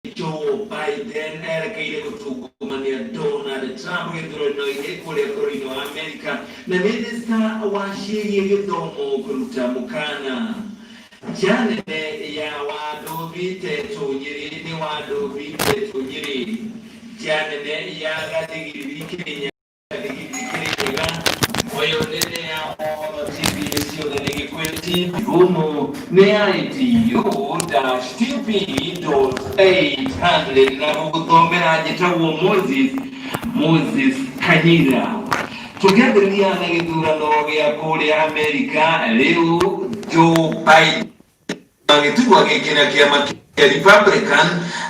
Joe Biden erekeire gũtungumania Donald Trump gĩthurano-inĩ kũrĩa bũrũri-inĩ wa Amerika na minista wa ciĩgiĩ gĩthomo kũruta mũkana. Nja nene ya Wandũmbi Tetũ Nyĩrĩ nĩ Wandũmbi Tetũ Nyĩrĩ. Nja nene ya Gathigiriri Kĩrĩnyaga Kĩrĩnyaga. Ũyũ nene ya Mohoro TV ciothe nĩ Gĩkũyũ TV. Gũmũ nĩ ITU dash TV dot 800 na gũgũthomera njĩtagwo Moses Moses Kanyira. Tũkĩambĩrĩria na gĩthurano gĩa kũrĩa Amerika rĩu Joe Biden gĩturwa gĩkĩ na kĩama kĩa Republican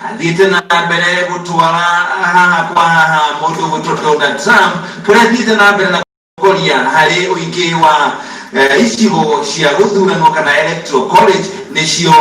athiĩte na mbere gũtwara haha kwa haha mũndũ ũgwĩtwo Donald Trump kũrĩa athiĩte na mbere na gũtongoria harĩ ũingĩ wa icigo cia gũthuranwo kana electoral college nĩcio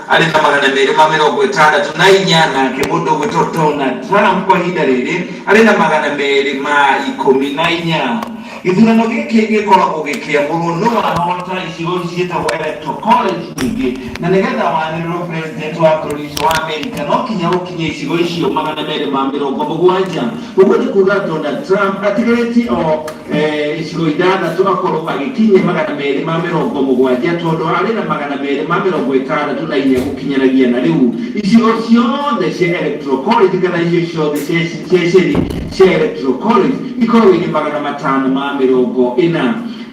arĩ na 264, nake mũndũ ũgwĩtwo Donald Trump kwa ihinda rĩrĩ arĩ na 214. Gĩthurano gĩkĩ gĩkoragwo gĩkĩamũrwo nũ wahota icigo ici ciĩtagwo electoral college nyingĩ, na nĩgetha wanĩrĩrwo president wa bũrũri ũcio wa America no kinya ũkinye icigo icio 270. Ũguo nĩ kuga Donald Trump atigarĩtie o icigo ithathatũ akorwo agĩkinyia 270, tondũ arĩ na 264 gũkinyanagia na rĩu icigo ciothe cia electoral college kana icio ciothe ceceni cia electoral college ikoragwo irĩ 540.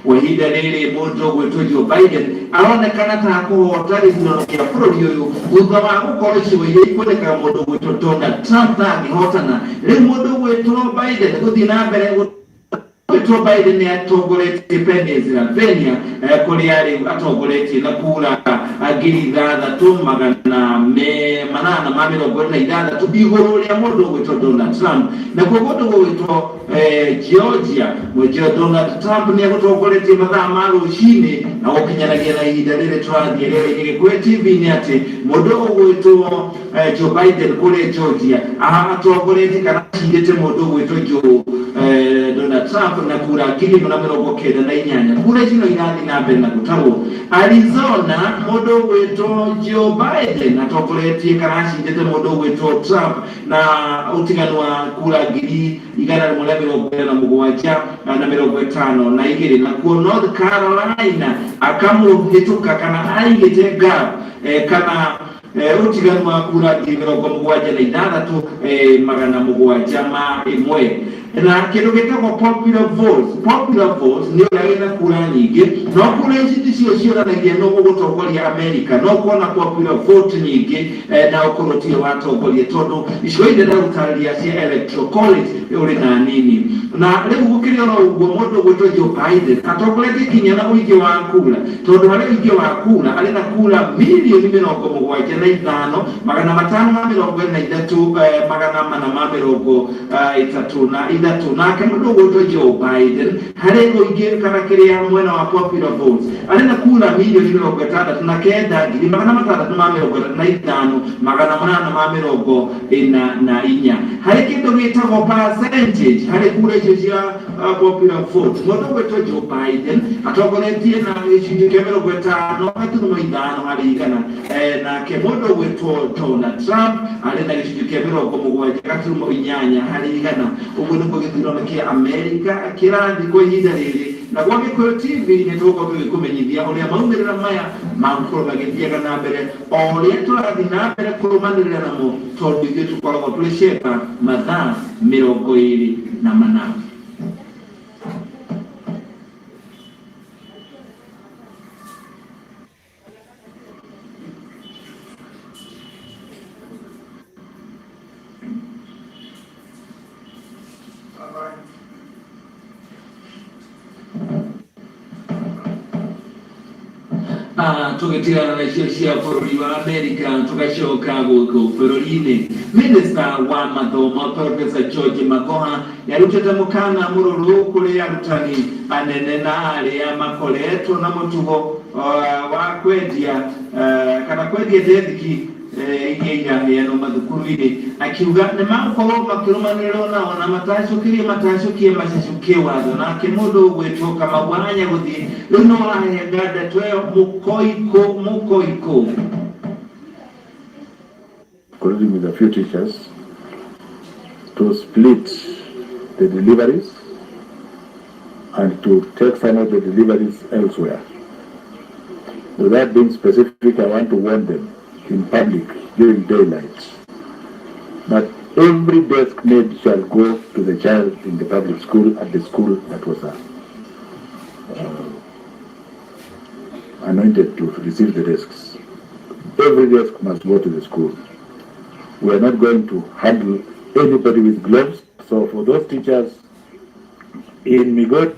Kwa ihinda rĩrĩ mũndũ ũgwĩtwo Joe Biden aronekana ta akũhota gĩthurano kĩa bũrũri ũyũ thutha wa gũkorwo icigo iria ikuonekaga mũndũ ũgwĩtwo Donald Trump ta angĩhotana. Rĩu mũndũ ũgwĩtwo Biden gũthiĩ na mbere gwĩtwo Biden nĩ atongoretie Pennsylvania, kũrĩa rĩu atongoretie na kura 6846 igũrũ rĩa mũndũ ũgwĩtwo Donald Trump. Nakuo kũndũ gũgwĩtwo Georgia, mũnjio Donald Trump nĩ agũtongoretie mathaa ma rũcinĩ na gũkinyanagia na ihinda rĩrĩ tũrathiĩ rĩrĩ Gĩkũyũ TV nĩ atĩ mũndũ ũgwĩtwo Joe Biden kũrĩa Georgia aha atongoretie kana acindĩte mũndũ ũgwĩtwo Joe Donald Trump na kura 1098. Kura ici no irathiĩ na mbere na gũtarwo. Arizona, mũndũ ũgwĩtwo Joe Biden atongoretie kana acindĩte mũndũ ũgwĩtwo Trump na ũtiganu wa kura 147,052. Nakuo North Carolina akamũhĩtũka kana aigĩte gap, kana ũtiganu wa kura 76,701. Na kĩndũ gĩtagwo popular vote, popular vote nĩ ũrĩa wĩna kura nyingĩ, no kura ici ticio cionanagia nũ ũgũtongoria America. No kuona popular vote nyingĩ na ũkorwo tiwe watongoria, tondũ icigo iria ndagũtarĩria cia electoral college ũrĩ na nini. Na rĩu gũkĩrĩ oro ũguo, mũndũ ũgwĩtwo Joe Biden atongoretie kinya na ũingĩ wa kura, tondũ harĩ ũingĩ wa kura arĩ na kura 75,523 433. Nake mũndũ ũgwĩtwo Joe Biden harĩ ũingĩ kana kĩrĩa mwena wa popular votes arĩ na kura 69,635 844. Harĩ kĩndũ gĩtagwo percentage harĩ kura icio cia popular vote, mũndũ ũgwĩtwo Joe Biden atongoretie na gĩcunjĩ kĩa 50.5 harĩ igana, nake mũndũ ũgwĩtwo Donald Trump arĩ na gĩcunjĩ kĩa 70.8 harĩ igana. Ũguo nĩguo gĩthurano kĩa Amerika kĩrathiĩ kwa ihinda rĩrĩ, na gwa Gĩkũyũ TV nĩ tũgũkorwo tũgĩkũmenyithia ũrĩa maumĩrĩra maya magũkorwo magĩthiaga na mbere o ũrĩa tũrathiĩ na mbere kũrũmanĩrĩra namo, tondũ ithuĩ tũkoragwo tũrĩ ceba mathaa 24. Tũgĩtigana na icio cia bũrũri wa Amerika, tũgacoka gũkũ bũrũri-inĩ. Minista wa mathomo Professor George Magoha nĩarutĩte mũkana mũrũrũ kũrĩ arutani anene na arĩa makoretwo na mũtugo wa kwendia kana kwendia ndethiki iria iraheanwo mathukuru-inĩ, akiuga nĩ magũkorwo makĩrũmanĩrĩrwo nao na matacũkĩrie matacũkie macacũkie watho. Nake mũndũ ũgwĩtwo Kamau wa Nyagũthiĩ rĩu no arahenga ndeto ĩyo mũkoikũ mũkoikũ. including with a few teachers, to split the deliveries and to take some of the deliveries elsewhere. Without being specific, I want to warn them in public during daylight that every desk made shall go to the child in the public school at the school that was anointed to receive the desks. Every desk must go to the school. We are not going to handle anybody with gloves. So for those teachers in Migori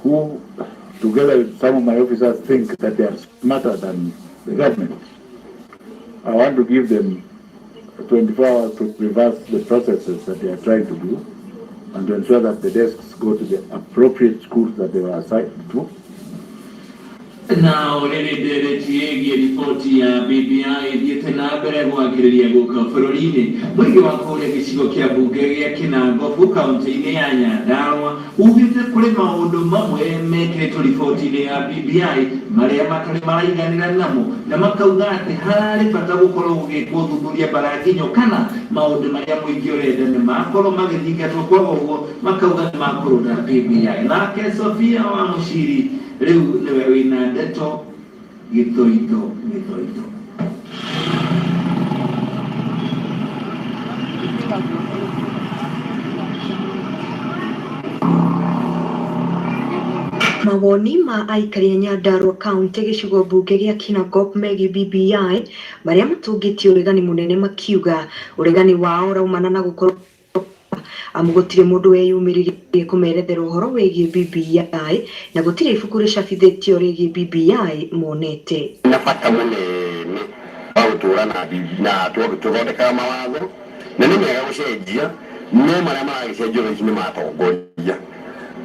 who, together with some of my officers, think that they are smarter than the government, I want to give them 24 hours to reverse the processes that they are trying to do and to ensure that the desks go to the appropriate schools that they were assigned to. Na rĩrĩ ndereti ĩgiĩ riboti ya BBI ĩthiĩte na mbere gwakĩrĩria gũka bũrũri-inĩ. Mũingĩ wa kũrĩa gĩcigo kĩa mbunge gĩa Kĩnangobu kaunti-inĩ ya Nyandarũa ugĩte kũrĩ maũndũ mamwe mekĩrĩtwo riboti-inĩ ya BBI marĩa matarĩ maraiganĩra namo, na makauga atĩ hararĩ bata gũkorwo gũgĩkwo ũthuthuria mbaranginyo kana maũndũ marĩa mũingĩ ũrenda nĩ makorwo magĩthingatwo. Kwaga ũguo makauga nĩ makũrũra BBI. Nake Sofia wa Mũciri rĩu nĩwe wĩna ndeto gĩthoitho gĩthoitho. Mawoni ma aikari a Nyandarua kaunti gĩcigo mbunge gĩa Kinangop megiĩ BBI marĩa matũngĩtie ũregani mũnene, makiuga ũregani wao ũraumana na gũkorwo amu gũtirĩ mũndũ weyumĩririe kũmerethera ũhoro wĩgiĩ BBI na gũtirĩ ibuku rĩcabithĩtio rĩgiĩ BBI monete. Na bata mũnene wa gũtũra na tũthondekaga mawatho, na nĩ mega gũcenjia, no marĩa maragĩcenjio thaa ici nĩ matongoria.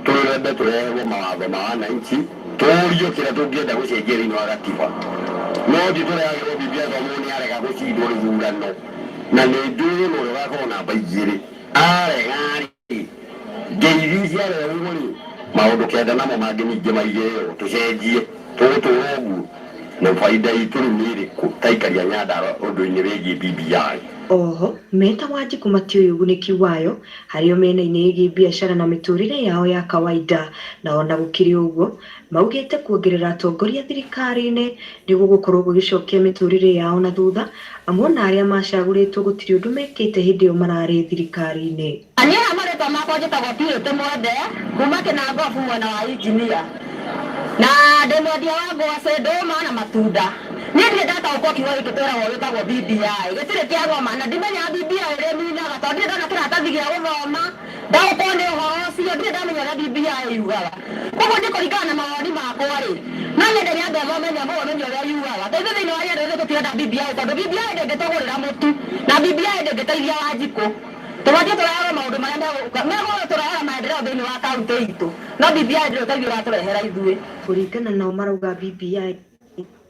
Tũrembe tũreherwo mawatho ma wananchi, tũrio kĩrĩa tũngĩenda gũcenjia thĩinĩ wa gatiba, no ti tũrehagĩrwo BBI tondũ mũndũ nĩ arega gũcindwo gĩthurano, na nĩ njũĩ na ũrĩa ũgakorwo namba 2 arega rĩ, ngeithi ciarehwo rĩ, maũndũ 9 namo mangĩ ningĩ maigĩrĩrwo tũcenjie tũgũtũra ũguo, na baida itũ rĩu nĩ ĩrĩkũ ta aikari a Nyandarũa ũndũ-inĩ wĩgiĩ BBI? Oho meta Wanjiku matiũĩ ũgunĩki wayo harĩo mĩena-inĩ ĩgiĩ biacara na mĩtũrĩre yao ya kawaida, na ona gũkĩrĩ ũguo maugĩte kuongerera atongoria thirikari-inĩ nĩ gũgũkorwo gũgĩcokia mĩtũrĩre yao na thutha, amu ona arĩa macagũrĩtwo gũtirĩ ũndũ mekĩte hĩndĩ ĩyo mararĩ thirikari-inĩ. Niĩ ha marĩtwa makwa njĩtagwo Purity Mwende kuma Kĩnangobu mwena wa injinia, na ndĩ mwendia wa ngwacĩ, ndũma na matunda. Niĩ ndirĩ ndataũkwo kiugo gĩkĩ twĩragwo gĩtagwo BBI, gĩtirĩ kĩa ng'oma, na ndimenyaga BBI ũrĩa ĩminaga tondũ ndirĩ ndona kĩratathi gĩa gũthoma ndaũkwo nĩ ũhoro ũcio, ndirĩ ndamenya ũrĩa BBI yugaga. Koguo niĩ kũringana na mawoni makwa rĩ, no nyende nyambe thome nyamũ menye ũrĩa yugaga, tondũ ithuĩ thĩinĩ wa Nyandarua tũtirenda BBI, tondũ BBI ndĩngĩtũgũrĩra mũtu na BBI ndĩngĩteithia Wanjikũ. Tũbatiĩ tũreherwo maũndũ marĩa megũka tũrehera maendeleo thĩinĩ wa kaunti itũ, no BBI ndĩrĩ ũteithio ũratũrehera ithuĩ. Kũringana nao marauga BBI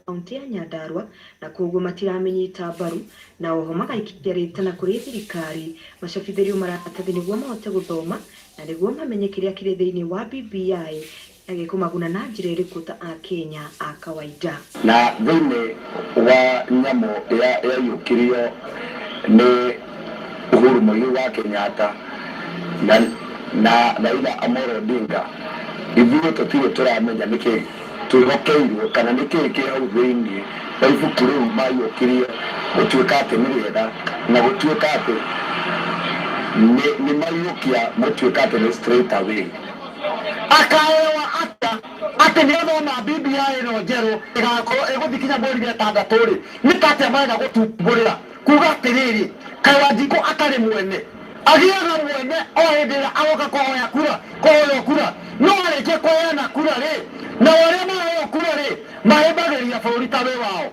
kaunti ya Nyandarua na koguo matiramenyita mbaru, na oho magaikia rĩtana kũrĩ thirikari macabithĩrio maratathi nĩguo mahote gũthoma na nĩguo mamenye kĩrĩa kĩrĩ thĩinĩ wa BBI na gĩkũmaguna na njĩra ĩrĩkũ ta akenya a kawaida. Na thĩinĩ wa nyamũ yaiyũkirio nĩ Uhuru Muigai wa Kenyatta na Raila Amolo Odinga, ithuĩ tũtirĩ tũramenya nĩkĩ twĩhokeirwo kana nĩkĩ kĩ hau thĩinĩ wa ibuku rĩu maiyũkirie gũtuĩka atĩ nĩ rĩega, na gũtuĩka atĩ nĩ maiyũkia gũtuĩka atĩ nĩ straight away. Akaewa atĩa atĩ nĩ athoma BBI ĩno njerũ ĩgakorwo ĩgũthiĩ kinya mweri 6 rĩ, nĩ ta atĩa marenda gũtumbũrĩra kuga atĩrĩrĩ, kaĩ Wanjikũ atarĩ mwene, agĩaga mwene o hĩndĩ ĩrĩa agoka kũhoya kura, kũhoywo kura, no arĩkia kũheana kura rĩ, nao arĩa maraheo kura rĩ, mahĩmbagĩria bũrũri ta wĩ wao.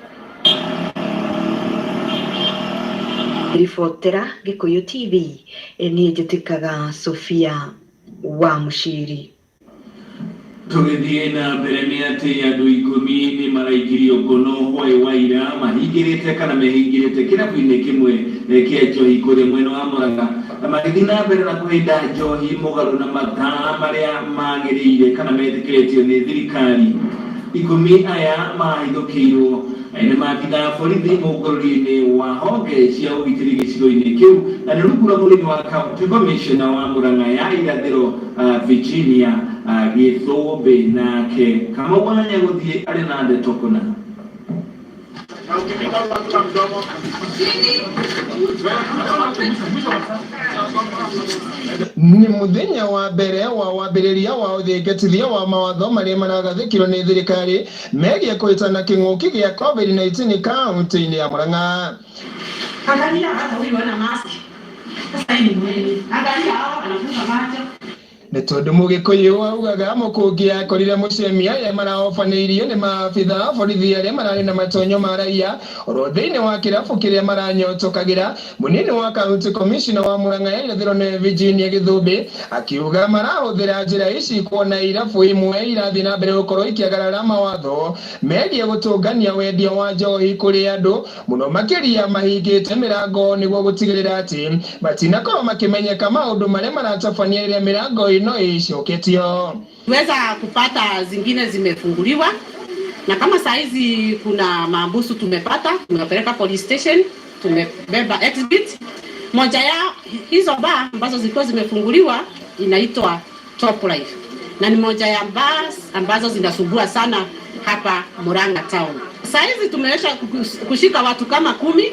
Ribotera Gĩkũyũ TV, niĩ njĩtĩkaga Sofia wa Mũciri. Tũgĩthiĩ na mbere nĩ atĩ andũ 10 nĩ maraikirio ngono hwaĩ wa ira mahingĩrĩte kana mehingĩrĩte kĩrabu-inĩ kĩmwe kĩa njohi kũrĩa mwena wa Mũrang'a, na magĩthiĩ na mbere na kũhĩnda njohi mũgarũ na mathaa marĩa magĩrĩire kana metĩkĩrĩtio nĩ thirikari. 10 aya mahithũkĩirwo Nĩ maabithaa borithi mũngũrũri-inĩ wa honge cia ũgitĩri gĩcigo-inĩ kĩu na nĩ rungu rwa mũrĩmi wa county commissioner wa Murang'a ya irathĩro Virginia Gĩthũmbĩ nake Kamau wa Nyagũthiĩ arĩ na ndeto kũna. Nĩ mũthenya wa mbere wa wambĩrĩria wa ũthingatithia wa mawatho marĩa maragathĩkirwo nĩ thirikari megiĩ kũhĩtana kĩng'ũki gĩa COVID-19 kaunti-inĩ ya Murang'a. Angalia hata huyu ana mask. Sasa hii ni mwili. Angalia hao anafunga macho. Nĩ tondũ Mũgĩkũyũ augaga mũkũngi akorire mũcemi arĩa maraobanĩirio nĩ maabitha a borithi arĩa mararĩ na matonyo ma raia oro thĩinĩ wa kĩrabu kĩrĩa maranyotokagĩra. Mũnini wa county commissioner wa Murang'a ya irathĩro nĩwe Virginia Gĩthũmbĩ akiuga marahũthĩra njĩra ici kuona irabu imwe irathiĩ na mbere gũkorwo ikĩagarara mawatho megiĩ gũtũngania wendia wa njohi kũrĩ andũ mũno makĩria mahingĩte mĩrango nĩguo gũtigĩrĩra atĩ matinakorwo makĩmenyeka maũndũ marĩa maratabania rĩrĩa mĩrango ĩno ĩcoketio. Tuweza kupata zingine zimefunguliwa na kama saa hizi kuna maambusu tumepata, tumewapeleka police station, tumebeba exhibit. Moja ya hizo baa ambazo zilikuwa zimefunguliwa inaitwa Top Life na ni moja ya bars ambazo zinasumbua sana hapa Murang'a town. Saa hizi tumeweza kushika watu kama 10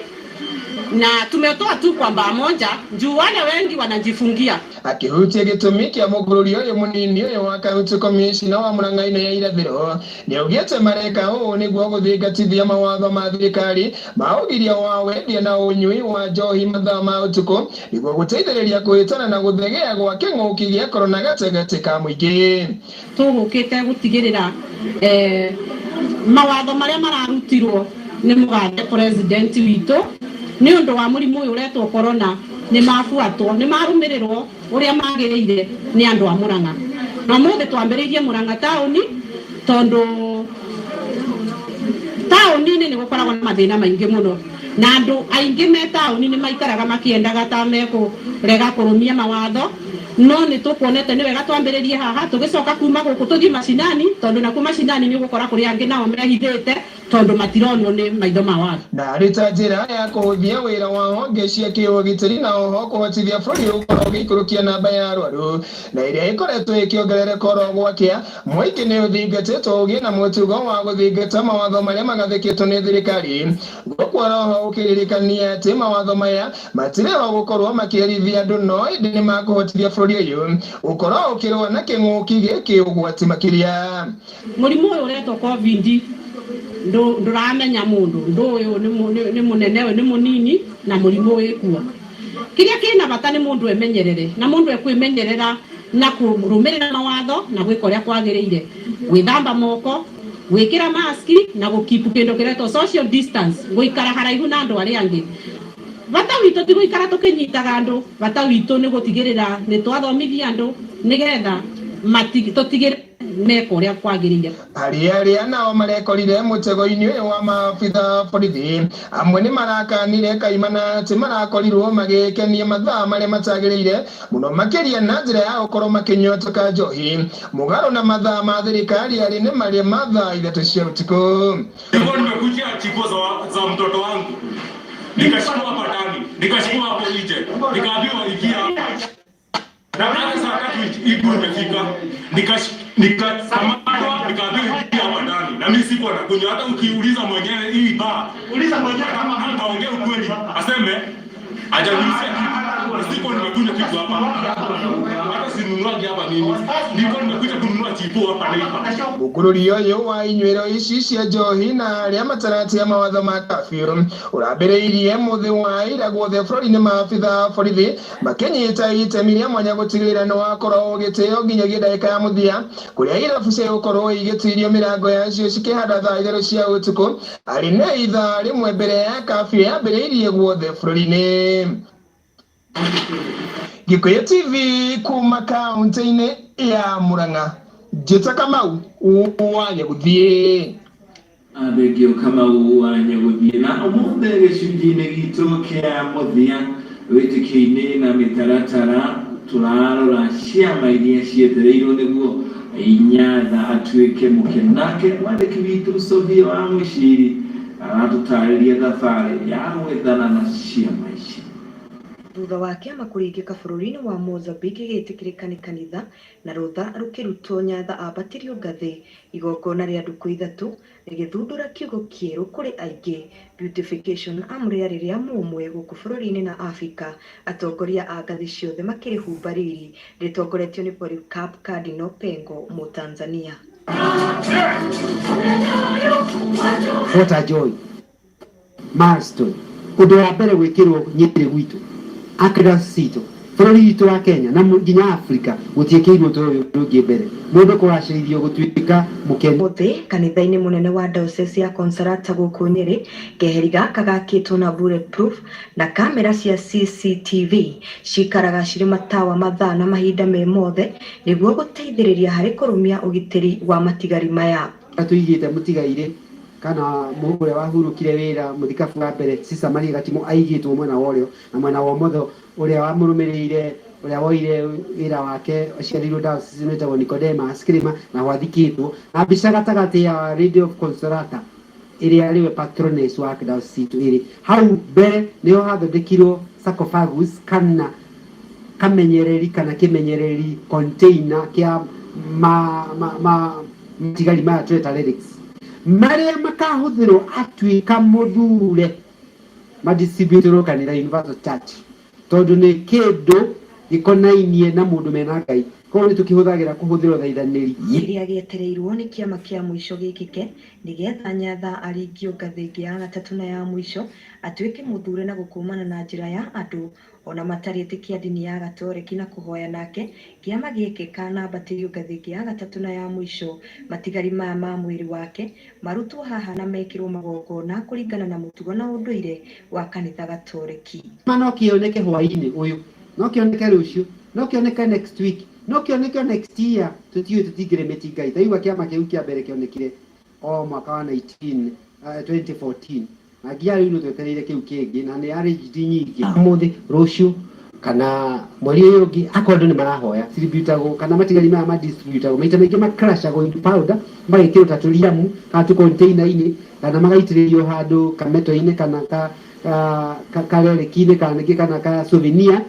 na tumetoa tu kwa baa moja juu wale wengi wanajifungia. Akihutia gĩtũmi kĩa mũgũrũri ũyũ mũnini ũyũ wa county commissioner wa Murang'a-inĩ ya irathĩro nĩaugĩte mareka ũũ nĩguo gũthingatithia mawatho ma thirikari ma ũgiria wa wendia na ũnyui wa njohi mathaa ma ũtukũ nĩguo gũteithĩrĩria kũhĩtana na gũthegea gwa kĩng'ũki gĩa korona gatagatĩ ka mũingĩ. Tũgũkĩte gũtigĩrĩra mawatho marĩa mararutirwo nĩ mũgathe president witũ nĩ ũndũ wa mũrimũ ũyũ ũretwo corona nĩ mabuatwo, nĩ marũmĩrĩrwo ũrĩa magĩrĩire nĩ andũ a Murang'a. Na ũmũthĩ twambĩrĩirie Murang'a taũni tondũ taũni-inĩ nĩ gũkoragwo na mathĩna maingĩ mũno na andũ aingĩ me taũni nĩ maikaraga makĩendaga ta mekũrega kũrũmia mawatho, no nĩ tũkuonete nĩ wega twambĩrĩrie haha tũgĩcoka kuma gũkũ tũthiĩ macinani tondũ nakuo macinani nĩ ũgũkora kũrĩ angĩ nao mehithĩte tondũ matironwo nĩ maitho ma watho. Na arĩ ta njĩra ya kũhũthia wĩra wa honge cia kĩũgitĩri na oho kũhotithia bũrũri gũkorwo ũgĩikũrũkia namba ya arwaru na ĩrĩa ĩkoretwo ĩkĩongerereka oro gwakĩa, mũingĩ nĩ ũthingatĩtwo ũgĩe na mũtugo wa gũthingata mawatho marĩa magathĩkĩtwo nĩ thirikari gũkũ oroho ũkĩririkania atĩ mawatho maya matirĩ ho gũkorwo makĩherithia andũ no ĩndĩ nĩ makũhotithia bũrũri ũyũ gũkorwo ũkĩrũa na kĩng'ũki gĩkĩ ũgwati makĩria. Mũrimũ ũyũ ũretwo COVID ndũramenya mũndũ, ndũ ũyũ nĩ mũnene, ũyũ nĩ mũnini na mũrimũ wĩkuo. Kĩrĩa kĩna bata nĩ mũndũ emenyerere na mũndũ ekwĩmenyerera na kũrũmĩrĩra mawatho na gwĩka ũrĩa kwagĩrĩire, gwĩthamba moko, gwĩkĩra maski na gũkipu kĩndũ kĩretwo social distance, gũikara haraihu na andũ arĩa angĩ. Bata witũ ti gũikara tũkĩnyitaga andũ, bata witũ nĩ gũtigĩrĩra nĩ twathomithia andũ nĩgetha tũtigĩrĩre meka ũrĩa kwagĩrĩire. Arĩa arĩa nao marekorire mũtego-inĩ ũyũ wa maabitha borithi amwe nĩ marakanire kaimana atĩ marakorirwo magĩkenia mathaa marĩa matagĩrĩire mũno makĩria na njĩra ya gũkorwo makĩnyotoka njohi mũgarũ na mathaa ma thirikari arĩ nĩ marĩa ma thaa 3 cia ũtukũ. Nilikuwa nimekujia chikuo za mtoto wangu, nikashikwa hapa ndani, nikashikwa hapo nje, nikaambiwa ingia na hata saa 3 igu imefika, nikakamatwa, nikaambiwa ingia hapa ndani, na mimi sikuwa nakunywa. Hata ukiuliza mwenyewe hii bar, uliza mwenyewe kama ataongea ukweli, aseme hajaniulizia kitu, sikuwa nimekunywa kitu hapa, hata sinunuagi hapa mimi, nilikuwa nimekuja kununua chipo hapa neighbor. Mũgũrũri ũyũ wa inyuĩro ici cia njohi na arĩa mataratia mawatho ma kabiũ ũrambĩrĩirie mũthĩ wa ira guothe bũrũri-inĩ maabitha borithi makĩnyita itemi rĩa mwanya gũtigĩrĩra nĩ wakorwo ũgĩtĩo nginyagia ndagĩka ya mũthia kũrĩa irabu cia gũkorwo igĩtirio mĩrango yacio cikĩhanda thaa 3 cia ũtukũ arĩ nĩ ithaa rĩmwe mbere ya kabiũ yambĩrĩirie guothe bũrũri-inĩ. Gĩkũyũ TV kuma kaunti-inĩ ya Murang'a, Njĩta Kamau wa Nyagũthiĩ. Thengio Kamau wa Nyagũthiĩ. Na ũmũthĩ gĩcunjĩ-inĩ gitũ kĩa mũthia wĩtĩkio-inĩ na mĩtaratara tũrarora ciama iria cietereirwo nĩguo Inyatha atuĩke mũke. Nake mwandĩki witũ Sofia wa Mũciri Aratũtarĩria thabarĩ ya gwethana na ciama ici. Thutha wa kĩama kũringĩka bũrũri-inĩ wa Mozambique gĩgĩtĩkĩrĩka nĩ kanitha na rũtha rũkĩrutwo Nyatha ambatĩrio ngathĩ igongona rĩa ndukũ ithatũ rĩgĩthundũra kiugo kĩerũ kũrĩ aingĩ beautification amu rĩarĩ rĩa mũmwe gũkũ bũrũri-inĩ na Afrika atongoria a ngathĩ ciothe makĩrĩhumba riri rĩtongoretio nĩ Polycarp Cardinal Pengo Mũtanzania. What a joy. Milestone. Ũndũ wa mbere gwĩkĩrwo Nyĩrĩ gwitũ, Archdiocese itũ, bũrũri witũ wa Kenya na nginya Africa gũtiĩkĩirwo ũndũ ũyũ ũngĩ mbere. Mũndũ kũgacĩrithio gũtuĩka mũkeni. Ũmũthĩ kanitha-inĩ mũnene wa Diocese ya Consolata gũkũ Nyĩrĩ, keheri gaka gakĩtwo na bulletproof na kamera cia CCTV cikaraga cirĩ matawa mathaa na mahinda me mothe nĩguo gũteithĩrĩria harĩ kũrũmia ũgitĩri wa matigari maya. Tũigĩte mũtigairĩ kana ũrĩa wahurũkire wĩra mũthikabu wa mbere Sister Maria Gatimũ aigĩtwo mwena wa ũrĩo na mwena wa ũmotho ũrĩa wamũrũmĩrĩire ũrĩa woire wĩra wake aciarĩirwo diocese ĩno ĩtagwo Nicodemus Kĩrĩma naho athikĩtwo na mbica gatagatĩ ya Lady of Consolata ĩrĩa arĩwe patroness wa diocese itũ ĩrĩ hau mbere nĩho hathondekirwo sarcophagus kana kamenyereri kana kĩmenyereri container kĩa ma, ma, ma, matigari maya tũreta relics marĩa makahũthĩrwo atuĩka mũthure madistributĩrwo kanitha Universal Church tondũ nĩ kĩndũ gĩkonainie na mũndũ mena Ngai koguo nĩ tũkĩhũthagĩra kũhũthĩra ũthaithanĩri. Kĩrĩa gĩetereirwo nĩ kĩama kĩa mũico gĩkĩke nĩgetha Nyatha aringio ngathĩ ĩngĩ ya gatatũ na ya mũico atuĩke mũthure na gũkũmana na njĩra ya andũ ona matarĩ etĩkia ndini ya gatoreki na kũhoya nake kĩama gĩekĩka na ambatĩrio ngathĩ ĩngĩ ya gatatũ na ya mũico matigari maya ma mwĩrĩ wake marutwo haha na mekĩrwo magongona kũringana na mũtugo na ũndũire wa kanitha gatoreki. Ma no kĩoneke hwaĩ-inĩ ũyũ, no kĩoneke rũciũ, no kĩoneke next week, no kĩoneke next year, tũtiũĩ tũtingĩrĩmĩti Ngai. Taigua kĩama kĩu kĩa mbere kĩonekire o mwaka wa 19 2014 na nginya rĩu nĩ twetereire kĩu kĩngĩ na nĩ arranged nyingĩ ũmũthĩ rũciũ kana mweri ũyũ ũngĩ akorwo andũ nĩ marahoya distributagwo kana matigari maya madistributagwo maita maingĩ makrashagwo into powder magekĩrwo ta tũriamu kana tũ container-inĩ kana magaitĩrĩrio handũ kameto-inĩ kana ka ka karereki-inĩ kana nĩkĩ kana ka souvenir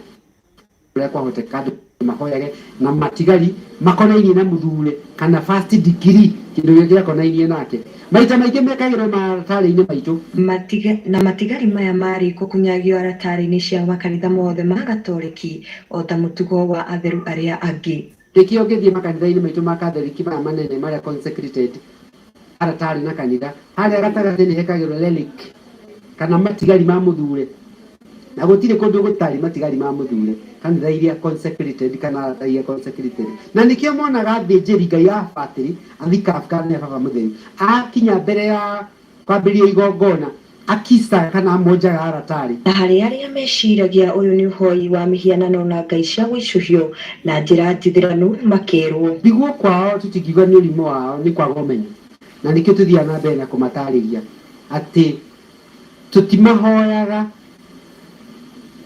ũrĩa kwahoteka andũ mahoyage na matigari makonainie na mũthure kana first degree kĩndũ gĩrĩa kĩakonainie nake maita maingĩ mekagĩrwo maratarĩ-inĩ maitũ. Matiga, na matigari maya marĩkwo kũnyagio aratarĩ-inĩ cia makanitha mothe ma gatoreki o ta mũtugo wa atheru arĩa angĩ. Nĩkĩo ũngĩthiĩ makanitha-inĩ maitũ ma Katholiki maya manene marĩa consecrated aratarĩ na kanitha harĩa gatagatĩ nĩ hekagĩrwo relic kana matigari ma mũthure na gũtirĩ kũndũ gũtarĩ matigari ma mũthure kanitha iria consecrated kana arata iria consecrated na nĩkĩo monaga athĩnjĩri Ngai a batĩrĩ athikabu kana nĩ a baba mũtheru akinya mbere ya kwambĩrĩria igongona akisa kana amonjaga aratarĩ. Na harĩ arĩa meciragia ũyũ nĩ ũhoi wa mĩhianano na ngai cia gũicũhio na njĩra njithĩranu makerwo. Ndigwo kwao tũtingiuga nĩ ũrimũ wao nĩ kwaga ũmenyo na nĩkĩo tũthiaga na mbere na kũmatarĩria atĩ tũtimahoyaga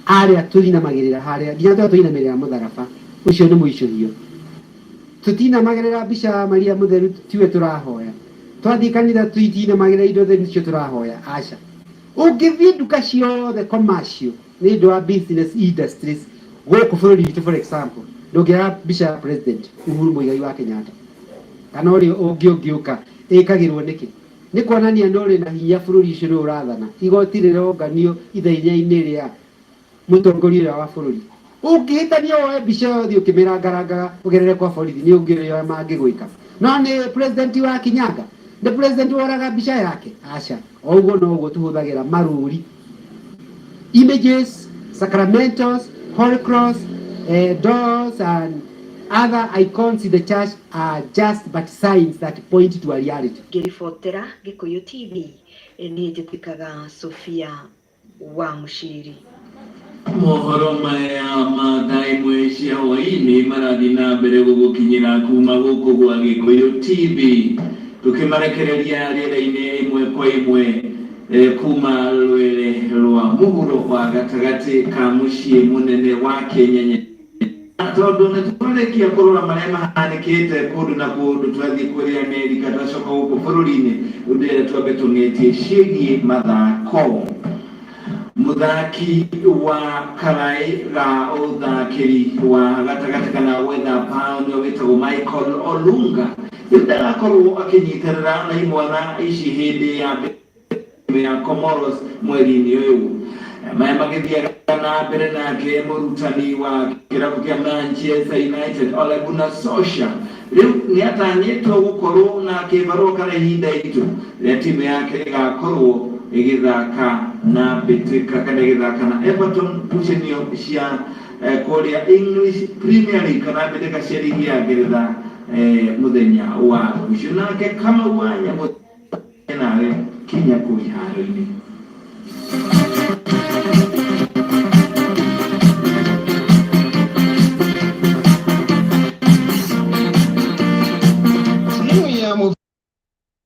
arĩa tũinamagĩrĩra harĩa nginya tũrĩa tũinamĩrĩra mũtharaba ũcio nĩ mũicũhio tũtinamagĩrĩra mbica ya Maria mũtheru tiwe tũrahoya twathiĩ kanitha tũtinamagĩrĩra indo theru nicio tũrahoya aca ũngĩthiĩ nduka ciothe commercial nĩ ũndũ wa business industries gũkũ bũrũri witũ for example ndũngĩaga mbica ya president Uhuru Muigai wa Kenyatta kana ũrĩa ũngĩ ũngĩũka ĩkagĩrwo nĩkĩ nĩ kuonania nĩ ũrĩ na hinya bũrũri ũcio nĩ ũrathana igoti rĩronganio ithenya-inĩ rĩa mũtongoria ũrĩa wa bũrũri ũngĩhĩtania woe mbica ĩyo ũthiĩ ũkĩmĩrangarangaga ũgerere kwa borithi nĩ ũngĩrĩa mangĩgwĩka no nĩ president wa Kinyanga nĩ president woraga mbica yake aca o ũguo noguo tũhũthagĩra marũri images sacramentals holy cross doors and other icons in the church are just but signs that point to a reality. Ngĩribotera Gĩkũyũ TV niĩ njĩtĩkaga Sofia wa Mũciri. Mohoro maya ma thaa ĩmwe cia hwaĩ-inĩ marathiĩ na mbere gũgũkinyĩra kuma gũkũ gwa Gĩkũyũ TV tũkĩmarekereria rĩera-inĩ ĩmwe kwa ĩmwe kuma rwere rwa mũhuro wa gatagatĩ ka mũciĩ mũnene wa Kenya. Tondũ nĩ twarĩkia kũrora marĩa mahanĩkĩte kũndũ na kũndũ, twathiĩ kũrĩa Amerika, twacoka gũkũ bũrũri-inĩ, rĩu ndĩrenda twambe tũng'etie ciĩgiĩ mathako. Mũthaki wa karaĩ ga ũthakĩri wa gatagatĩ kana gwetha bao nĩwe wĩtagwo Michael Olunga rĩu ndagakorwo akĩnyitĩrĩra na imwana ici hĩndĩ ya timu ya Comoros mweri-inĩ ũyũ. Maya magĩthiaga na mbere, nake mũrutani wa kĩrabu kĩa Manchester United Ole Gunnar Solskjaer rĩu nĩ atanyĩtwo gũkorwo na kĩbarũa kana ihinda iritũ rĩrĩa timu yake ĩgakorwo ĩgĩthaka na mbĩtĩka kana ĩgĩthaka na Everton ngucanio cia kũrĩa English Premier League kana mbĩtĩka cia ligi ya Ngeretha mũthenya wa rũciũ. Nake Kamau wa Nyamũ nawe kinya kũu iharo-inĩ.